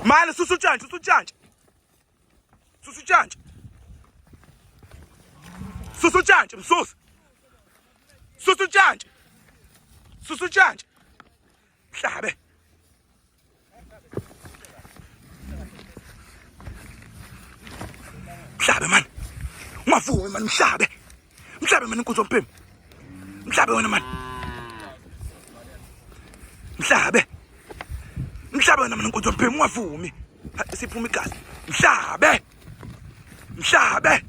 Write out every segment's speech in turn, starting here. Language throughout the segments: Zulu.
Mani susa utshantshi, susa utshantshi. Susa utshantshi. Susa utshantshi, msusa. Susa utshantshi. Susa utshantshi. Mhlabe. Mhlabe man. Ungavumi man mhlabe. Mhlabe man inkunzi yombhemu. Mhlabe wena man. Mhlabe. Mhlabe wena man inkunzi yombhemu ungavumi. Siphuma igazi. Mhlabe. Mhlabe.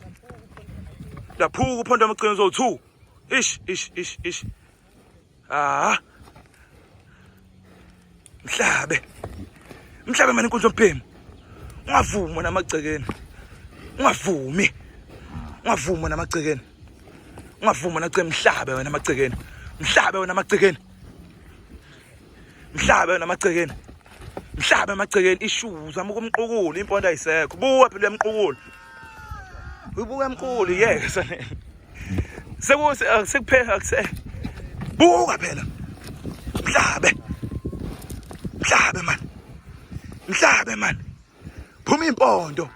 Laphuka uphondo amagcino zo2. Ish ish ish ish. Ah. Mhlabe. Mhlabe mani inkunzi yombhemu. Ungavumi wena amagcekeni. Ungavumi. Ungavumi wena amagcekeni. Ungavumi wena gceke mhlabe wena amagcekeni. Mhlabe wena amagcekeni. Mhlabe wena amagcekeni. Mhlabe amagcekeni ishu uzama ukumqukula impondo ayisekho. Buka phela uyamqukula. Ubuka mqukula yeke sanele. Sekuse sekuphela akuse. Buka phela. Mhlabe. Mhlabe man. Mhlabe man. Phuma impondo.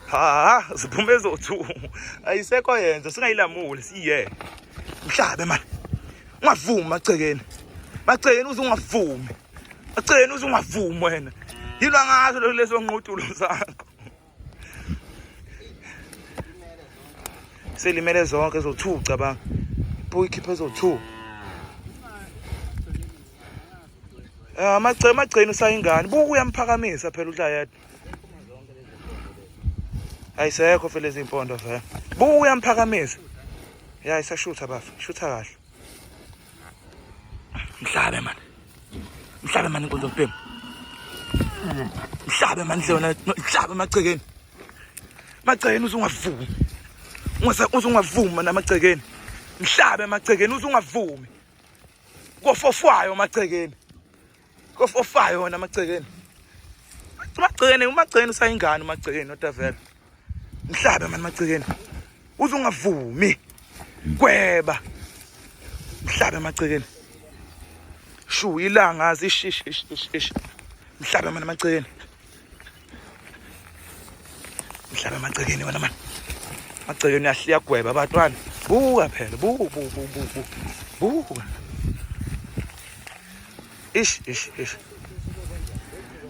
Ha, siphume ezothu. Ayisekho yenza singayilamuli siye. Mhlabe man. Ungavumi magcekeni. Magcekeni uze ungavumi. Magcekeni uze ungavumi wena. Yilwa ngazo lezo nqutulo zakho. Selimele zonke ezo-2 cabanga. Ibuka ikhipha ezo-2. Eh amagcene amagcene usayingane. Buka uyamphakamisa phela udla yedwa. Ayisekho phela izimpondo vele. Buka uyamphakamisa. Ya isashutha bafa. Shutha kahle. Mhlabe man. Mhlabe man inkonzo mbhemu. Mhlabe man dlona mhlabe emagcekeni. Magcekeni uzungavumi. Ungase uzungavumi namagcekeni. Mhlabe emagcekeni uzungavumi. Kofofwayo emagcekeni. Kofofayo wona amagcekeni. Umagcekeni umagcekeni usayingane umagcekeni kodwa vele. Mhlabe mani magcekeni. Uze ungavumi. Gweba. Mhlabe amagcekeni. Shu ilanga azi ish ish ish ish ish. Mhlabe mani amagcekeni. Mhlabe amagcekeni wena mani. Amagcekeni uyagweba abatwana. Buka phela bu bu bu bu bu. Buka. Ish ish ish.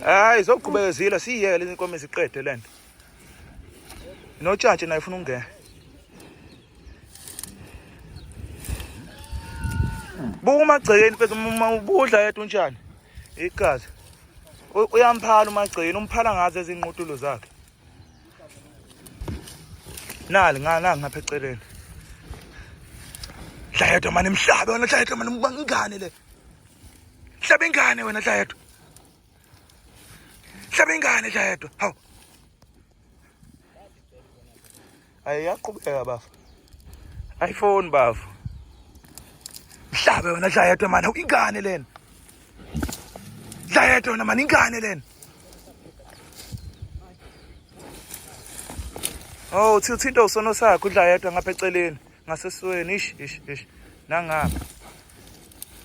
Hayi zoqhubeka zila siyiyeke lezi nkomo ziqede lento. Notshatshi naye ufuna ukungena. Buka umagcekeni mfethu uma ubudla yedwa unjani? Igazi. Uyamphala umagcekeni umphala ngazo ezinqutulo zakhe. Nali ngana ngapha eceleni. Dlayedwa mani mhlabe wena dlayedwa mani ingane le. Hlaba ingane wena dlayedwa. Hlaba ingane dlayedwa. Hawu. Ayi yaqhubeka bafa. iPhone bafa. Mhlabe wena dlayedwa mani ingane lena. Dlayedwa wena mani ingane lena. Oh, uthi uthinta usono sakhe udla yedwa ngapha eceleni ngasesweni ish ish ish nangapha.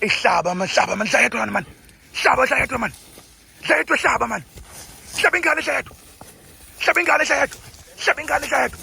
Ihlaba man hlaba man dlayedwa man. Hlaba dlayedwa man. Dlayedwa hlaba man. Hlaba ingane dlayedwa. Hlaba ingane dlayedwa. Hlaba ingane dlayedwa.